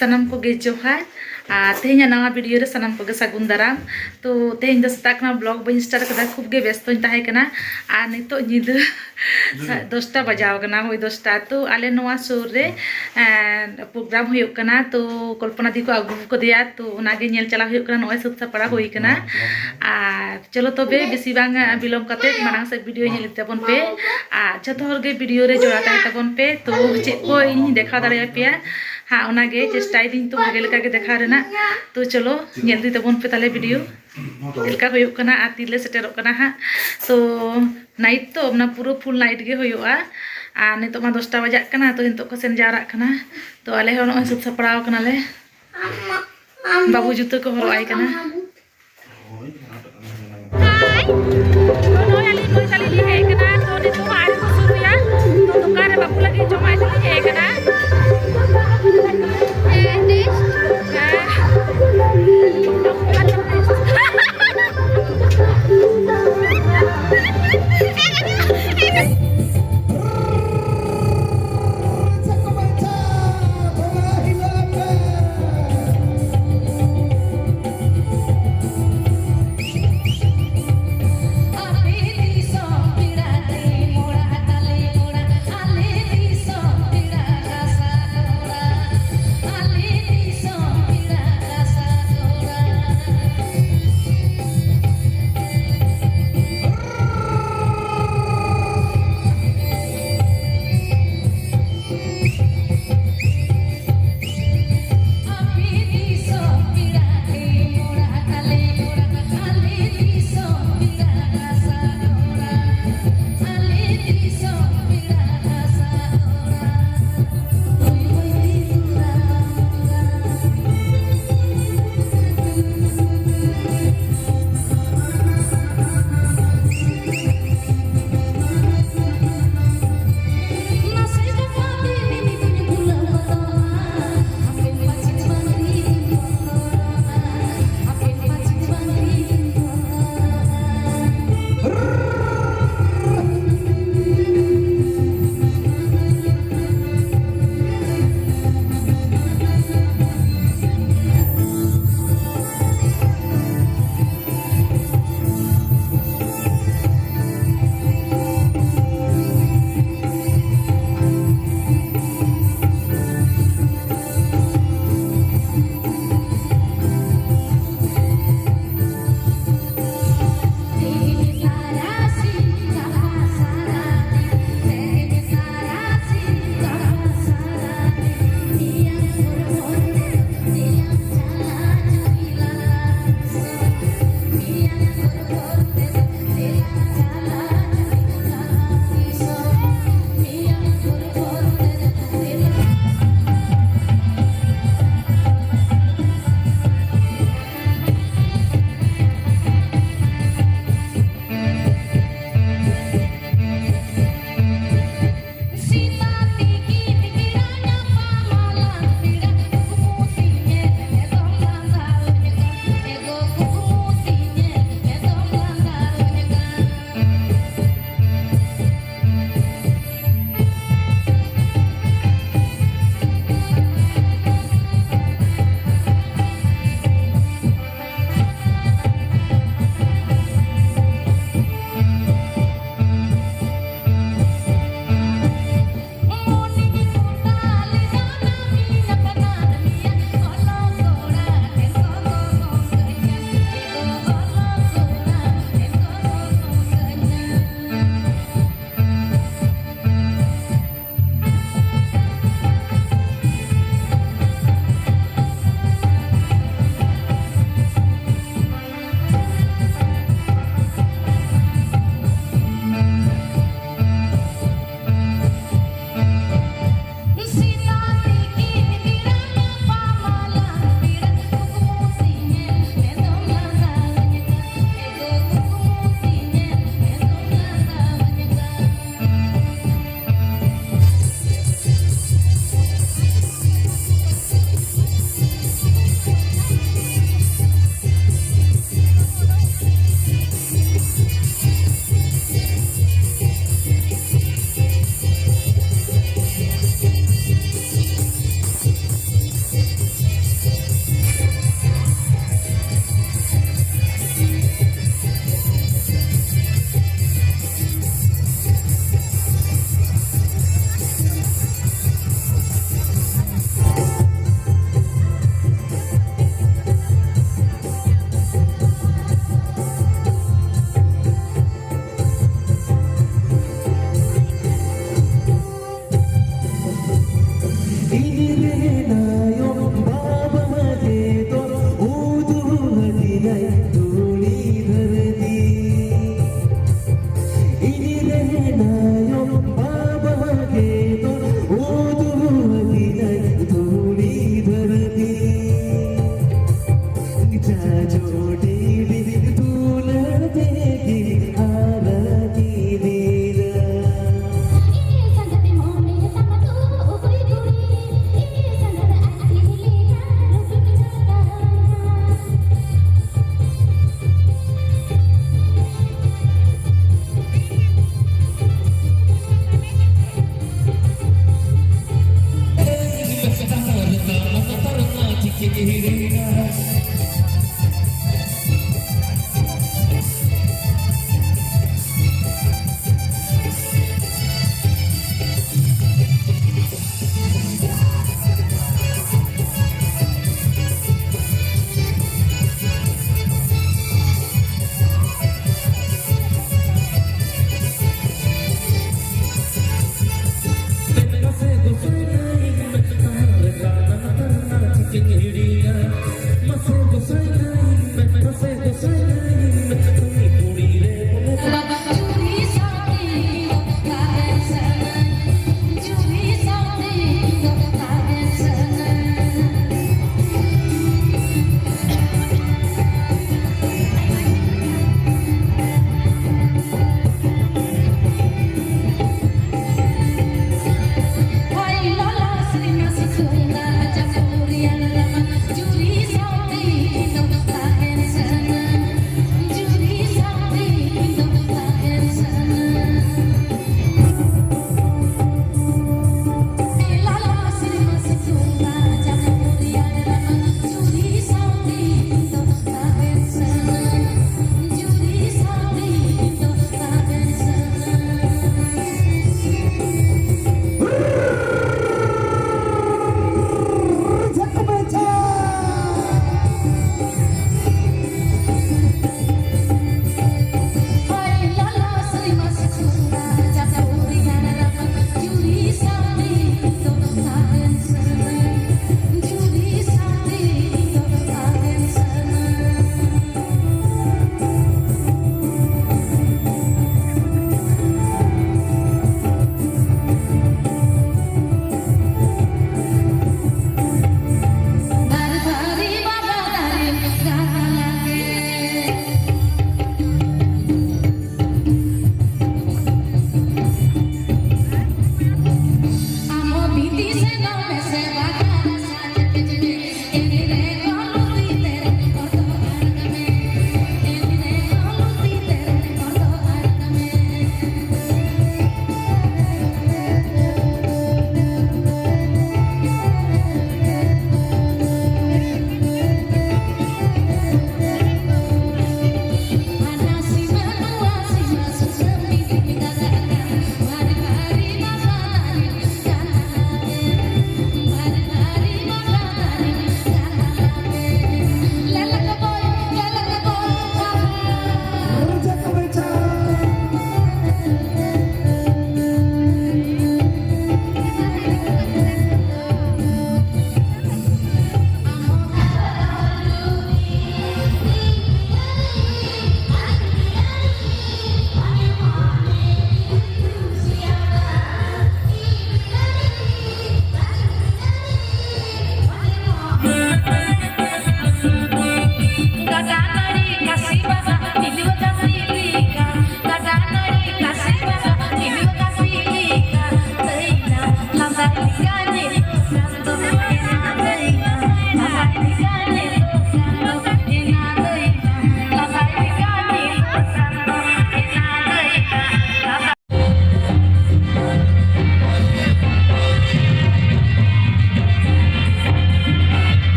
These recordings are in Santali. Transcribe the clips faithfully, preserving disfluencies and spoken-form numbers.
ᱥᱟᱱᱟᱢ ᱠᱚᱜᱮ ᱡᱚᱦᱟᱨ᱾ ᱟᱨ ᱛᱮᱦᱮᱧᱟᱜ ᱱᱟᱣᱟ video ᱨᱮ ᱥᱟᱱᱟᱢ ᱠᱚᱜᱮ ᱥᱟᱹᱜᱩᱱ ᱫᱟᱨᱟᱢ᱾ ᱛᱚ ᱛᱮᱦᱮᱧ ᱫᱚ ᱥᱮᱛᱟᱜ ᱠᱷᱚᱱᱟᱜ vlog ᱵᱟᱹᱧ start ᱠᱟᱫᱟ, ᱠᱷᱩᱵ ᱜᱮ ᱵᱮᱥᱛᱚᱧ ᱛᱟᱦᱮᱸ ᱠᱟᱱᱟ᱾ ᱟᱨ ᱱᱤᱛᱚᱜ ᱧᱤᱫᱟᱹ ᱫᱚᱥᱴᱟ ᱵᱟᱡᱟᱣ ᱠᱟᱱᱟ, ᱦᱳᱭ ᱫᱚᱥᱴᱟ᱾ ᱛᱚ ᱟᱞᱮ ᱱᱚᱣᱟ ᱥᱩᱨ ᱨᱮ, ᱮᱸ, program ᱦᱩᱭᱩᱜ ᱠᱟᱱᱟ, ᱛᱚ ᱠᱚᱞᱯᱚᱱᱟ ᱫᱤ ᱠᱚ ᱟᱹᱜᱩ ᱠᱟᱫᱮᱭᱟ, ᱛᱚ ᱚᱱᱟᱜᱮ ᱧᱮᱞ ᱪᱟᱞᱟᱣ ᱦᱩᱭᱩᱜ ᱠᱟᱱᱟ᱾ ᱱᱚᱜᱼᱚᱭ ᱥᱟᱹᱛ ᱥᱟᱯᱲᱟᱣ ᱦᱩᱭ ᱠᱟᱱᱟ᱾ ᱟᱨ ᱪᱚᱞᱚ ᱛᱚᱵᱮ ᱵᱮᱥᱤ ᱵᱟᱝ ᱵᱤᱞᱚᱢ ᱠᱟᱛᱮ ᱢᱟᱲᱟᱝ ᱥᱮᱫ video ᱧᱮᱞ ᱤᱫᱤ ᱛᱟᱵᱚᱱ ᱯᱮ᱾ ᱟᱨ ᱡᱷᱚᱛᱚ ᱦᱚᱲ ᱜᱮ video ᱨᱮ ᱡᱚᱲᱟᱣ ᱛᱟᱦᱮᱸ ᱛᱟᱵᱚᱱ ᱯᱮ᱾ ᱛᱚ ᱪᱮᱫ ᱠᱚ ᱤᱧ ᱫᱮᱠᱷᱟᱣ ᱫᱟᱲᱮᱭᱟᱯᱮᱭᱟ ᱦᱟᱸᱜ, ᱚᱱᱟᱜᱮ ᱪᱮᱥᱴᱟᱭ ᱫᱤᱧ ᱛᱚ ᱵᱷᱟᱜᱮ ᱞᱮᱠᱟ ᱜᱮ ᱫᱮᱠᱷᱟᱣ ᱨᱮᱱᱟᱜ᱾ ᱛᱚ ᱪᱚᱞᱚ ᱧᱮᱞ ᱤᱫᱤ ᱛᱟᱵᱚᱱ ᱯᱮ ᱛᱟᱦᱞᱮ video᱾ ᱪᱮᱫ ᱞᱮᱠᱟ ᱦᱩᱭᱩᱜ ᱠᱟᱱᱟ ᱟᱨ ᱛᱤᱨᱮᱞᱮ ᱥᱮᱴᱮᱨᱚᱜ ᱠᱟᱱᱟ ᱦᱟᱸᱜ᱾ ᱛᱚ night ᱛᱚ ᱚᱱᱟ ᱯᱩᱨᱟᱹ full night ᱜᱮ ᱦᱩᱭᱩᱜᱼᱟ᱾ ᱟᱨ ᱱᱤᱛᱚᱜ ᱢᱟ ᱫᱚᱥᱴᱟ ᱵᱟᱡᱟᱜ ᱠᱟᱱᱟ, ᱛᱚ ᱱᱤᱛᱚᱜ ᱠᱚ ᱥᱮᱱ ᱡᱟᱣᱨᱟᱜ ᱠᱟᱱᱟ᱾ ᱛᱚ ᱟᱞᱮ ᱦᱚᱸ ᱱᱚᱜᱼᱚᱭ ᱥᱟᱹᱛ ᱥᱟᱯᱲᱟᱣ ᱠᱟᱱᱟᱞᱮ᱾ ᱵᱟᱹᱵᱩ ᱡᱩᱛᱟᱹ ᱠᱚ ᱦᱚᱨᱚᱜ ᱟᱭ ᱠᱟᱱᱟ᱾ ᱦᱟᱭ᱾ ᱛᱚ ᱱᱚᱜᱼᱚᱭ ᱟᱹᱞᱤᱧ ᱢᱟᱹᱭ ᱛᱟᱹᱞᱤᱧ ᱞᱤᱧ ᱦᱮᱡ ᱠᱟᱱᱟ, ᱛᱚ ᱱᱤᱛᱚᱜ ᱦᱚᱸ ᱟᱹᱣᱨᱤ ᱠᱚ ᱥᱩᱨᱩᱭᱟ᱾ ᱛᱚ ᱫᱚᱠᱟᱱ ᱨᱮ ᱵᱟᱹᱵᱩ ᱞᱟᱹᱜᱤᱫ ᱡᱚᱢᱟᱜ ᱤᱫᱤ ᱞᱤᱧ ᱦᱮᱡ ᱠᱟᱱᱟ᱾ ᱦᱮᱸ, ᱴᱮᱥᱴ᱾ ᱦᱮᱸ᱾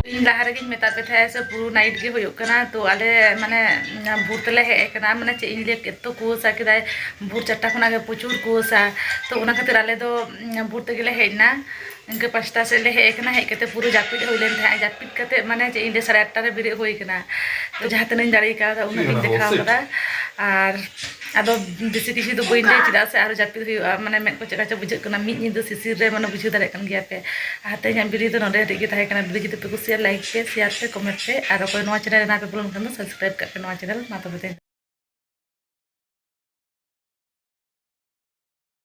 ᱤᱧ ᱞᱟᱦᱟ ᱨᱮᱜᱮᱧ ᱢᱮᱛᱟᱫ ᱯᱮ ᱛᱟᱦᱮᱸᱫ ᱥᱮ, ᱯᱩᱨᱟᱹ ᱱᱟᱭᱤᱴ ᱜᱮ ᱦᱩᱭᱩᱜ ᱠᱟᱱᱟ᱾ ᱛᱚ ᱟᱞᱮ ᱢᱟᱱᱮ ᱵᱷᱳᱨ ᱛᱮᱞᱮ ᱦᱮᱡ ᱟᱠᱟᱱᱟ, ᱢᱟᱱᱮ ᱪᱮᱫ ᱤᱧ ᱞᱟᱹᱭᱟ, ᱮᱛᱚ ᱠᱩᱣᱟᱹᱥᱟ ᱠᱮᱫᱟᱭ ᱵᱷᱳᱨ ᱪᱟᱨᱴᱟ ᱠᱷᱚᱱᱟᱜ ᱜᱮ ᱯᱨᱚᱪᱩᱨ ᱠᱩᱣᱟᱹᱥᱟ᱾ ᱛᱚ ᱚᱱᱟ ᱠᱷᱟᱹᱛᱤᱨ ᱟᱞᱮ ᱫᱚ ᱵᱷᱳᱨ ᱛᱮᱜᱮᱞᱮ ᱦᱮᱡ ᱮᱱᱟ, ᱤᱱᱠᱟᱹ ᱯᱟᱸᱪᱴᱟ ᱥᱮᱫ ᱞᱮ ᱦᱮᱡ ᱟᱠᱟᱱᱟ᱾ ᱦᱮᱡ ᱠᱟᱛᱮ ᱯᱩᱨᱟᱹ ᱡᱟᱹᱯᱤᱫ ᱦᱩᱭ ᱞᱮᱱ ᱛᱟᱦᱮᱸᱫ, ᱡᱟᱹᱯᱤᱫ ᱠᱟᱛᱮ ᱢᱟᱱᱮ ᱪᱮᱫ ᱤᱧ ᱞᱟᱹᱭᱟ, ᱥᱟᱲᱮ ᱟᱴᱴᱟ ᱨᱮ ᱵᱮᱨᱮᱫ ᱦᱩᱭ ᱟᱠᱟᱱᱟ᱾ ᱛᱚ ᱡᱟᱦᱟᱸ ᱛᱤᱱᱟᱹᱜ ᱤᱧ ᱫᱟᱲᱮ ᱠᱟᱣᱫᱟ ᱩᱱᱟᱹᱜ ᱤᱧ ᱫᱮᱠᱷᱟᱣ ᱠᱟᱫᱟ᱾ ᱟᱨ ᱟᱫᱚ ᱵᱮᱥᱤ ᱠᱤᱪᱷᱩ ᱫᱚ ᱵᱟᱹᱧ ᱞᱟᱹᱭᱟ, ᱪᱮᱫᱟᱜ ᱥᱮ ᱟᱨᱚ ᱡᱟᱹᱯᱤᱫ ᱦᱩᱭᱩᱜᱼᱟ, ᱢᱟᱱᱮ ᱢᱮᱫ ᱠᱚ ᱪᱮᱫ ᱞᱮᱠᱟ ᱪᱚ ᱵᱩᱡᱷᱟᱹᱜ ᱠᱟᱱᱟ ᱢᱤᱫ ᱧᱤᱫᱟᱹ ᱥᱤᱥᱤᱨ ᱨᱮ, ᱢᱟᱱᱮ ᱵᱩᱡᱷᱟᱹᱣ ᱫᱟᱲᱮᱭᱟᱜ ᱠᱟᱱ ᱜᱮᱭᱟ ᱯᱮ᱾ ᱟᱨ ᱛᱮᱦᱮᱧᱟᱜ ᱵᱷᱤᱰᱤᱭᱳ ᱫᱚ ᱱᱚᱰᱮ ᱦᱟᱹᱵᱤᱡ ᱜᱮ ᱛᱟᱦᱮᱸ ᱠᱟᱱᱟ᱾ ᱵᱷᱤᱰᱤᱭᱳ ᱡᱩᱫᱤ ᱯᱮ ᱠᱩᱥᱤᱭᱟᱜᱼᱟ, ᱞᱟᱭᱤᱠ ᱯᱮ, ᱥᱮᱭᱟᱨ ᱯᱮ, ᱠᱚᱢᱮᱱᱴ ᱯᱮ, ᱟᱨ ᱚᱠᱚᱭ ᱱᱚᱣᱟ ᱪᱮᱱᱮᱞ ᱨᱮ ᱱᱟᱣᱟ ᱯᱮ ᱵᱚᱞᱚᱱ ᱠᱷᱟᱱ ᱫᱚ ᱥᱟᱵᱥᱠᱨᱟᱭᱤᱵ ᱠᱟᱜ ᱯᱮ ᱱᱚᱣᱟ ᱪᱮᱱᱮᱞ᱾ ᱢᱟ ᱛᱚᱵᱮ ᱛᱮᱦᱮᱧ